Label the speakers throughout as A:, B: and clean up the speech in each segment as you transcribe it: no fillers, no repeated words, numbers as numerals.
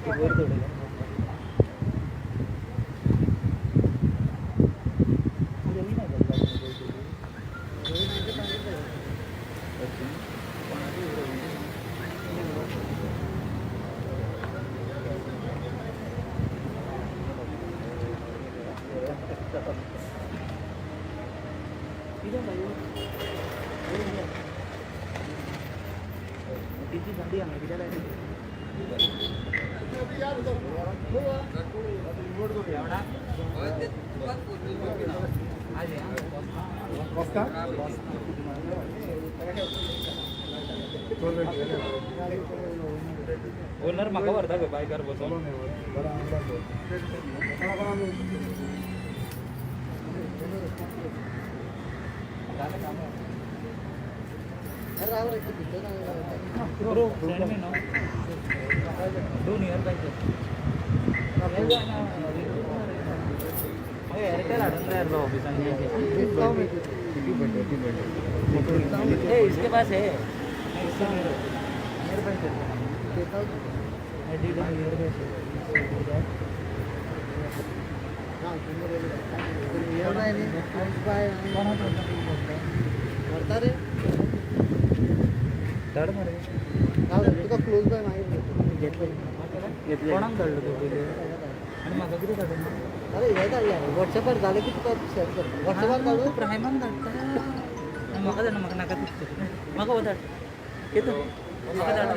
A: वयर दवरलें. ओनर म्हाका व्हरता गो बायकार बसोन. Bro, send me no. Do near by. Airtel हाडून जाय आसलो ऑफिसान. ए, इसके पास है. Near by. Near by.
B: व्हरता रे.
A: धाड मरे.
B: तुका क्लोज बाय मागीर.
A: घेतले. कोणाक धाडलो तूं पयलीं आनी म्हाका कितें धाडून?
B: अरे, हे धाडले व्हॉट्सएपार. जालें की तुका शेअर करता व्हॉट्सएपार धाडू.
A: प्रायमान धाडटा आनी म्हाका धाडना. म्हाका नाका तितलें. म्हाका हो धाड येता. म्हाका धाड.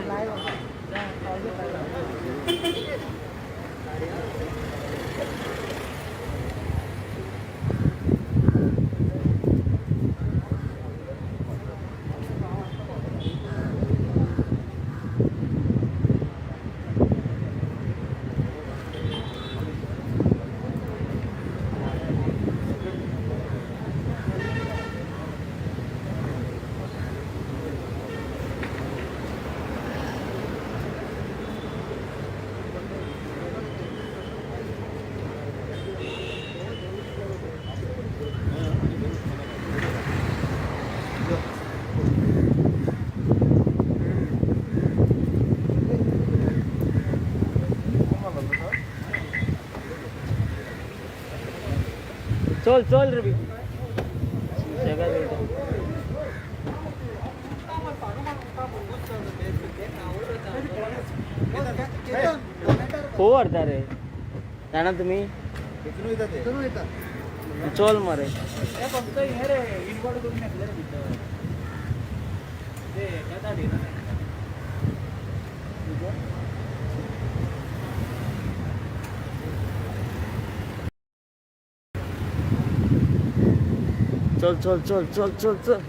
A: चल चल रे बी जगा. खो व्हरता रे जाणा तुमी. चल मरे. फक्त हे रे, इनवर्ट करून येतले रे भितर ते एका धाडिना. चल चल चल चल चल चल.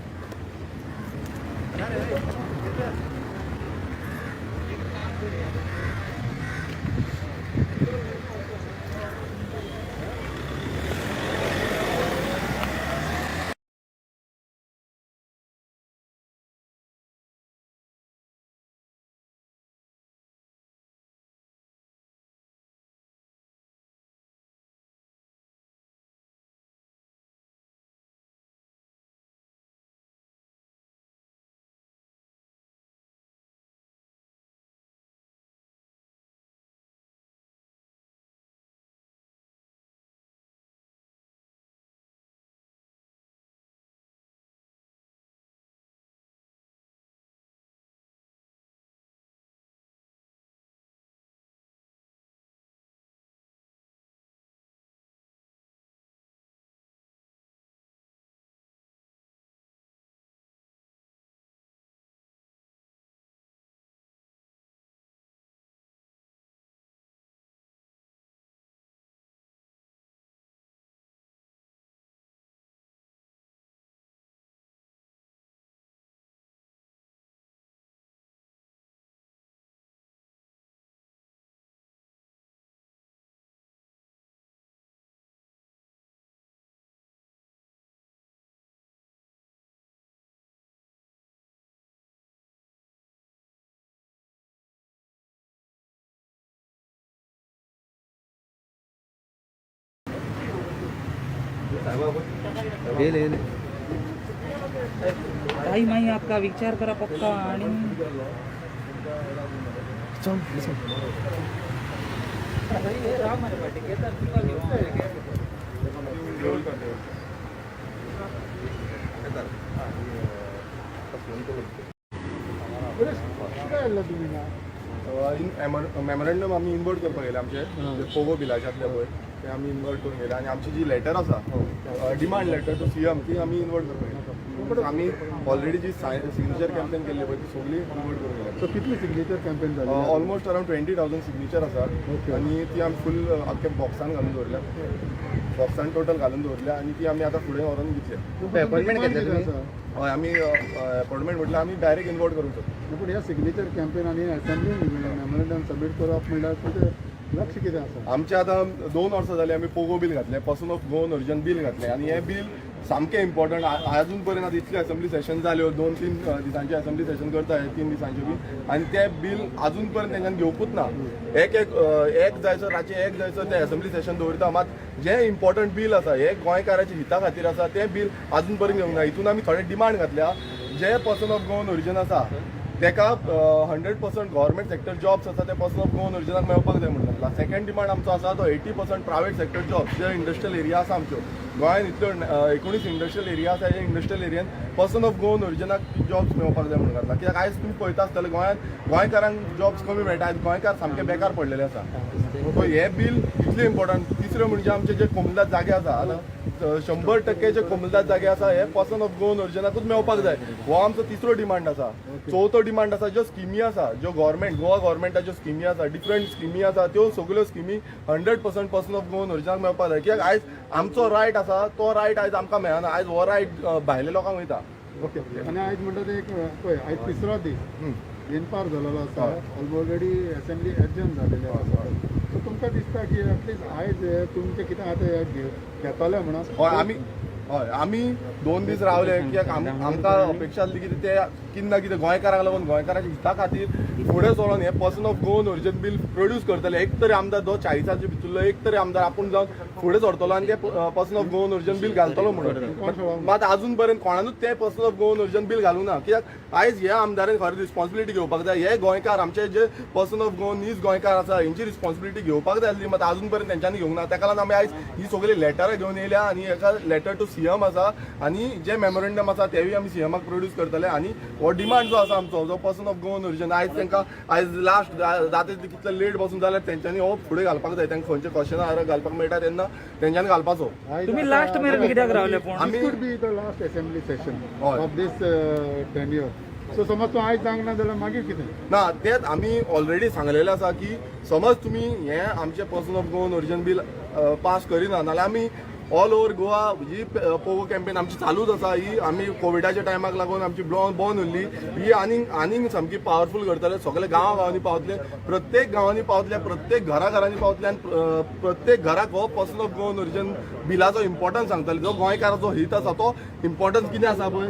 A: ताई माई आपका विचार करा पक्का आणि
C: चल.
A: थंय हे राव मरे फाटीं घेता तुका घेवन.
B: कितें आयल्लो तुमी ना?
C: मेमोरंडम आमी इन्वर्ट करपाक गेले आमचे जे पोगो बिलाच्यातले पळय ते आमी इन्वर्ट करून गेले आनी आमची जी लेटर आसा, डिमांड लेटर टू सीएम, ती आमी इन्वर्ट करपाक गेले. आमी ऑलरेडी जी सिग्नेचर कॅम्पेन केल्ली पळय ती सगळी इन्वर्ट करून गेले.
B: सो कितली सिग्नेचर कॅम्पेन जाली?
C: ऑलमोस्ट अरावंड 20,000 सिग्नेचर आसा. आनी ती आमी फूल आख्खे बॉक्सान घालून दवरल्या, बॉक्सान टोटल घालून दवरल्या आनी ती आमी आतां फुडें व्हरोन दितले.
B: अपॉइंटमेंट घेतले तुमी?
C: हय, आमी अपॉयंटमेंट म्हटल्यार आमी डायरेक्ट इन्वर्ट करूंक शकता.
B: पूण ह्या सिग्नेचर कॅम्पेन आनी असेंब्ली मेमोरंडम सबमीट करप म्हणल्यार तुजें लक्ष कितें आसा?
C: आमचे आतां 2 वर्सां जालीं आमी पोगो बील घातलें, person of Goan origin bill घातलें आनी हें बील सामकें इम्पॉर्टंट. आजून पर्यंत आतां इतले असेंब्ली सेशन जाल्यो, 2-3 दिसांचे असेंब्ली सेशन करता हे 3 दिसांचे बी, आनी तें बील आजून पर्यंत तेंच्यान घेवकूच ना. एक एक एक जायसर, रातचें एक जायसर ते असेंब्ली सेशन दवरता, मात जें इम्पॉर्टंट बील आसा, हें गोंयकाराच्या हिता खातीर आसा, तें बील आजून पर्यंत घेवंक ना. हितून आमी थोडे डिमांड घातल्या, जे पर्सन ऑफ गोवन ओरिजन आसा तेका 100% गव्हर्मेंट सेक्टर जॉब्स आसा ते पर्सन ऑफ गोवन ओरिजिनाक मेळपाक जाय म्हणून घातला. सेकंड डिमांड आमचो आसा तो 80% प्रायवेट सेक्टर जॉब्स, जे इंडस्ट्रियल एरिया आसा, आमच्यो गोंयान इतल्यो 19 इंडस्ट्रियल एरिया आसा, ह्या इंडस्ट्रियल एरियान पर्सन ऑफ गोवन ओरिजिनाक जॉब्स मेळपाक जाय म्हणून घातला. कित्याक आयज तुमी पळयता आसतले, गोंयांत गोंयकारांक जॉब्स कमी मेळटा. आयज गोंयकार सामके बेकार पडलेले आसा. सो हें बील इतलें इम्पॉर्टंट. तिसरें म्हणजे आमचे जे कोमुनिदाद जागे आसा, आतां 100% जे कोमुनिदाद जागे आसा हे पर्सन ऑफ गोवन ओरिजिनाकूच मेळपाक जाय, हो आमचो तिसरो डिमांड आसा. चवथो डिमांड आसा, ज्यो स्किमी आसा, ज्यो गव्हर्मेंट, गोवा गव्हर्मेंटाच्यो स्किमी आसा, डिफरंट स्किमी आसा, त्यो सगल्यो स्किमी 100% पर्सन ऑफ गोवन ओरिजिनाक मेळपाक जाय. कित्याक आयज आमचो रायट आसा तो रायट आयज आमकां मेळना. आयज हो रायट भायल्या लोकांक वयता.
B: ओके, आनी आयज म्हणटा ते एक पळय, आयज तिसरो दीस येनपार जालेलो आसा, ऑलरेडी असेंब्ली एडजर्न जालेली आसा. सो तुमकां दिसता की एटलीस्ट आयज हे तुमचें कितें आतां हे घेतले म्हणून?
C: हय, आमी 2 दीस रावले कित्याक आमकां अपेक्षा आसली की ते कितें ना कितें गोंयकारांक लागून, गोंयकारांच्या हिता खातीर फुडें सरोन हे person of Goan origin bill produce करतले. एक तरी आमदार, जो 40आच्या भितरलो एक तरी आमदार आपूण जावन फुडें सरतलो आनी ते person of Goan origin bill घालतलो म्हणून. मात अजून पर्यंत कोणानूच ते person of Goan origin bill घालूं ना. कित्याक आयज ह्या आमदारान खरें रिस्पॉन्सिबिलिटी घेवपाक जाय. हे गोंयकार, आमचे जे पर्सन ऑफ गोवन नीज गोंयकार आसा, हेंची रिस्पॉन्सिबिलिटी घेवपाक जाय आसली, मात अजून पर्यंत तेंच्यांनी घेवंक ना. ताका लागून आमी आयज ही सगळी लेटरां घेवन येयल्या आनी हेका लेटर टू सीएम आसा आनी जे मेमोरंडम आसा तेवूय आमी सीएमाक प्रोड्यूस करतले. आनी हो डिमांड जो आसा आमचो, जो पर्सन ऑफ गोवन ओरिजन, आयज तांकां आयज लास्ट जाता तितले कितले लेट बसून जाल्यार तेंच्यांनी हो फुडें घालपाक जाय. तांकां खंयचे क्वेश्चन घालपाक मेळटा तेन्ना तेंच्यांनी घालपाचो.
A: तुम्ही लास्ट मेरेन कित्याक रावले पूण?
C: आमी
B: This could be the last assembly session of this tenure. So समज तूं आयज जावंक ना जाल्यार मागीर कितें?
C: ना, तेच आमी ऑलरेडी सांगलेलें आसा की समज तुमी हें आमचें person of Goan origin bill pass करिना नाल्यार आमी ऑल ओवर गोवा ही पोगो कॅम्पेन आमची चालूच आसा. ही आमी कोविडाच्या टायमाक लागून आमची बंद उरली, ही आनीक आनीक सामकी पावरफूल करतले. सगळे गांवा गांवांनी पावतले, प्रत्येक गांवांनी पावतले, प्रत्येक घरा घरांनी पावतले आनी प्रत्येक घराक हो पर्सन ऑफ गोवन ओरिजन बिलाचो इम्पॉर्टन्स सांगतले. जो गोंयकाराचो हित आसा तो इम्पॉर्टन्स कितें आसा पळय,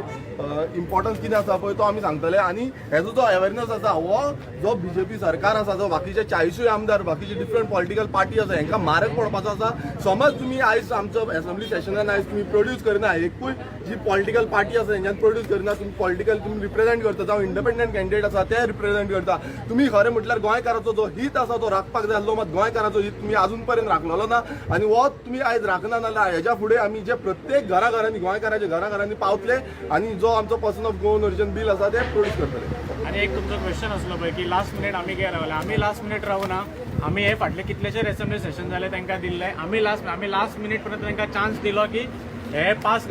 C: इम्पॉर्टन्स कितें आसा पळय, तो आमी सांगतले. आनी हेजो जो अवेरनस आसा, हो जो बीजेपी सरकार आसा, जो बाकीचे 40ूय आमदार, बाकीचे डिफरंट पॉलिटिकल पार्टी आसा, हेंकां मारक पडपाचो आसा. समज तुमी आयज आमचो एसेंब्ली सेशनान आयज तुमी प्रोड्यूस करना, एकूय जी पॉलिटिकल पार्टी आसा हेंच्यान प्रोड्यूस करना, तुमी पॉलिटिकल तुमी रिप्रेझेंट करता, जावं इंडिपेंडंट कॅन्डिडेट आसा ते रिप्रेझेंट करता, तुमी खरें म्हटल्यार गोंयकाराचो जो हित आसा तो राखपाक जाय आसलो, मात गोंयकाराचो हित तुमी अजून पर्यंत राखलेलो ना. आनी हो तुमी आयज राखना नाल्यार हेज्या फुडें आमी जे प्रत्येक घरा घरांनी, गोंयकाराच्या घरा घरांनी पावतले आनी जो आमचो person of Goan origin bill आसा ते प्रोड्यूस करतले.
D: आनी एक तुमचो क्वेश्चन आसलो पळय की लास्ट मिनीट आमी कित्याक रावले? आमी लास्ट मिनीट रावना. आमी हे फाटले कितलेशे असेंब्ली सेशन जाले तांकां दिल्ले. आमी लास्ट मिनीट पर्यंत तांकां चान्स दिलो की हे पास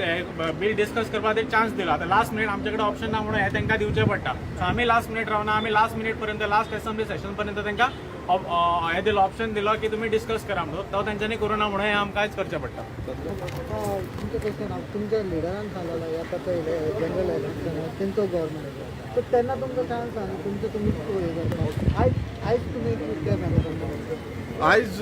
D: बील डिस्कस करपाक एक चान्स दिलो. आतां लास्ट मिनीट आमचे कडेन ऑप्शन ना म्हणून हे तांकां दिवचें पडटा. सो आमी लास्ट मिनीट रावना. आमी लास्ट मिनीट पर्यंत, लास्ट असेंब्ली सेशन पर्यंत तांकां हे दिलो, ऑप्शन दिलो की तुमी डिस्कस करा म्हणून. तो तेंच्यांनी करूं ना म्हणून हें आमकां आयज करचें पडटा.
B: तुमचें क्वेश्चन, तुमच्या लिडरान सांगलेलो येता ते जनरल इलेक्शन तेंचो गव्हर्मेंट, सो तेन्ना तुमकां चान्स आसा तुमचें तुमी हें करपाक. आयज आयज तुमी कितें मॅनेज?
C: आयज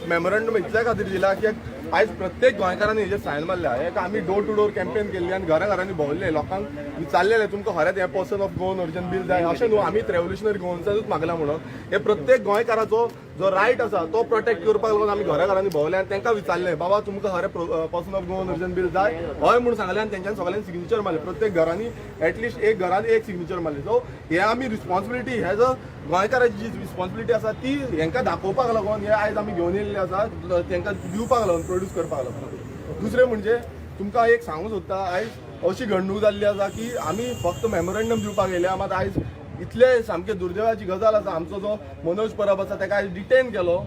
C: मेमोरंडम इतल्या खातीर दिला की आयज प्रत्येक गोंयकारांनी हेजेर सायन मारल्या. एक आमी डोर टू डोर कॅम्पेन केल्ली आनी घरा घरांनी भोंवले, लोकांक विचारलेलें, तुमकां खरेंच हें person of Goan origin bill जाय? अशें न्हू आमी रेव्होल्युशनरी गोवन्सानूच मागला म्हणून. हे प्रत्येक गोंयकाराचो जो रायट आसा तो प्रोटेक्ट करपाक लागून आमी घरा घरांनी भोंवले आनी तांकां विचारलें, बाबा तुमकां खरें person of Goan origin bill जाय हय म्हूण सांगलें आनी तेंच्यांनी सगळ्यांनी सिग्नेचर मारले. प्रत्येक घरांनी एटलिस्ट एक घरान एक सिग्नेचर मारले. सो हे आमी रिस्पॉन्सिबिलिटी, हे जो गोंयकाराची जी रिस्पॉन्सिबिलिटी आसा ती हेंकां दाखोवपाक लागून हे आयज आमी घेवन येयल्ले आसा, तेंकां दिवपाक लागून, प्रोड्यूस करपाक लागून. दुसरें म्हणजे तुमकां एक सांगूंक सोदता, आयज अशी घडणूक जाल्ली आसा की आमी फक्त मेमोरेंडम दिवपाक येयल्या, मात आयज इतले सामके दुर्दैवाची गजाल आसा, आमचो जो मनोज परब आसा तेका आयज डिटेन केलो,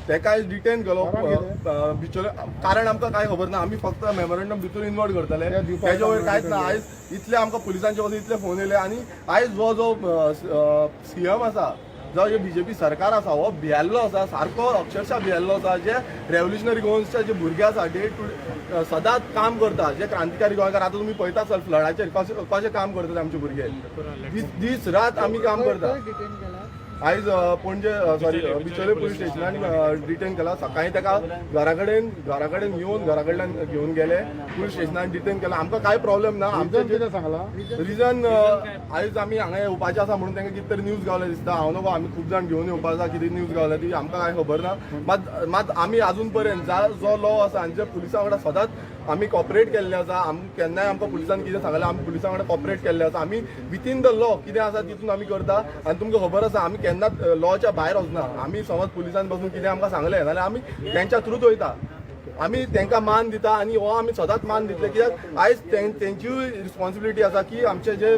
C: तेका आयज डिटेन केलो बिचोले. कारण आमकां कांय खबर ना. आमी फक्त मेमोरेंडम भितर इन्वॉल्व करतले, तेजे वयर कांयच ना. आयज इतले आमकां पुलिसांचे वचून इतले फोन येयले आनी आयज जो जो सीएम आसा, जो जे बीजेपी सरकार आसा, हो भियेल्लो आसा, सारको अक्षरशः भियेल्लो आसा. जे रेव्होल्युशनरी गोवन्सचे जे भुरगे आसा, डे टू सदांच काम करता, जे क्रांतिकारी गोंयकार, आतां तुमी पळयता सर फ्लडाचेर कशें कशें काम करतात आमचे भुरगे, दीस दीस रात आमी काम करता. आयज पणजे, सॉरी, बिचोले पुलीस स्टेशनान डिटेन केला. सकाळी ताका घरा कडेन येवन घरा कडल्यान घेवन गेले, पुलीस स्टेशनान डिटेन केला. आमकां कांय प्रॉब्लेम ना. आमचे
B: रिजन कितें सांगला?
C: रिजन, आयज आमी हांगा येवपाचे आसा म्हणून तांकां कितें तरी न्यूज गावल्या दिसता. हांव नको, आमी खूब जाण घेवन येवपा आसा, कितें न्यूज गावल्या ती आमकां कांय खबर ना. मात मात आमी आजून पर्यंत जो लॉ आसा आनी जे पुलिसां वांगडा सदांच आमी कॉपरेट केल्ले आसा. आम केन्नाय आमकां पुलिसान कितें सांगलें, आमी पुलिसां वांगडा कॉपरेट केल्ले आसा. आमी विथीन the law कितें आसा तितून आमी करता आनी तुमकां खबर आसा, आमी केन्नाच लॉच्या भायर वचना. आमी समज पुलिसान बसून कितें आमकां सांगलें जाल्यार आमी तेंच्या थ्रूच वयता. आमी तांकां मान दिता आनी हो आमी सदांच मान दितले, कित्याक आयज तेंचीय रिस्पॉन्सिबिलिटी आसा की आमचे जे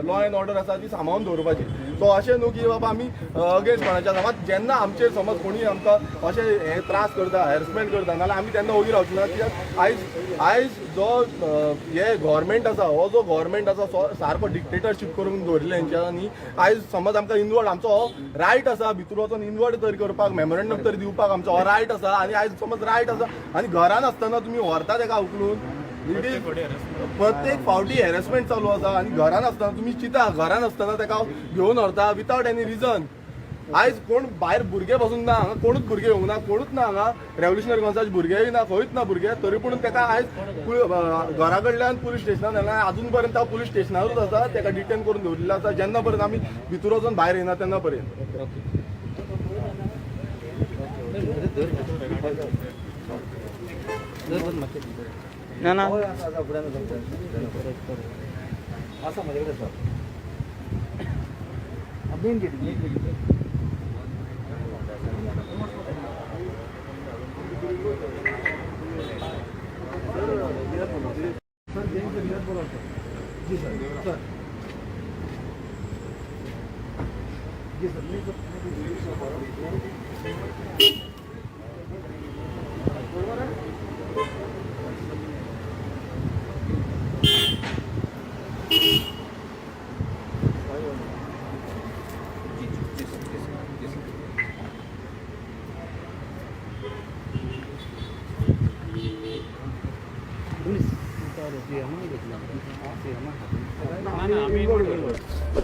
C: लॉ एंड ऑर्डर आसा ती सांबाळून दवरपाची. सो अशें न्हू की बाबा आमी अगेन्स्ट कोणाच्या आसा. मात जेन्ना आमचेर समज कोणी आमकां अशें हे त्रास करता, हॅरसमेंट करता, नाल्यार आमी तेन्ना ओगी रावचे ना. कित्याक आयज आयज जो हे गव्हर्मेंट आसा, हो जो गव्हर्मेंट आसा सारको डिक्टेटरशीप करून दवरिल्ले हेंच्यांनी. आयज समज आमकां इन्वॉल्व, आमचो हो रायट आसा, भितर वचून इन्वॉल्व तरी करपाक, मेमोरेंडम तरी दिवपाक आमचो हो रायट आसा. आनी आयज समज रायट आसा आनी घरान आसतना तुमी व्हरता तेका उखलून, it is प्रत्येक फावटी हॅरसमेंट चालू आसा. आनी घरान आसतना तुमी चिंता, घरान आसतना तेका घेवन व्हरता विथआउट एनी रिजन. आयज कोण भायर भुरगे बसून ना हांगा, कोणूच भुरगे येवंक ना, कोणूच ना हांगा, रेव्होल्युशनरी गोवन्साचे भुरगेय ना, खंयूच ना भुरगे. तरी पूण तेका आयज घरा कडल्यान पुलीस स्टेशनान व्हेला. अजून पर्यंत हांव पुलीस स्टेशनारूच आसा, तेका डिटेन करून दवरिल्लो आसा, जेन्ना पर्यंत आमी भितर वचून भायर येना तेन्ना पर्यंत.
A: ना ना.
E: आसा म्हजे कडेन आसा. Main gate, main gate.
B: Sir, जी सर, सर, जी सर. बरोबर आहे.
A: ना ना, आमी इन्वॉल्व.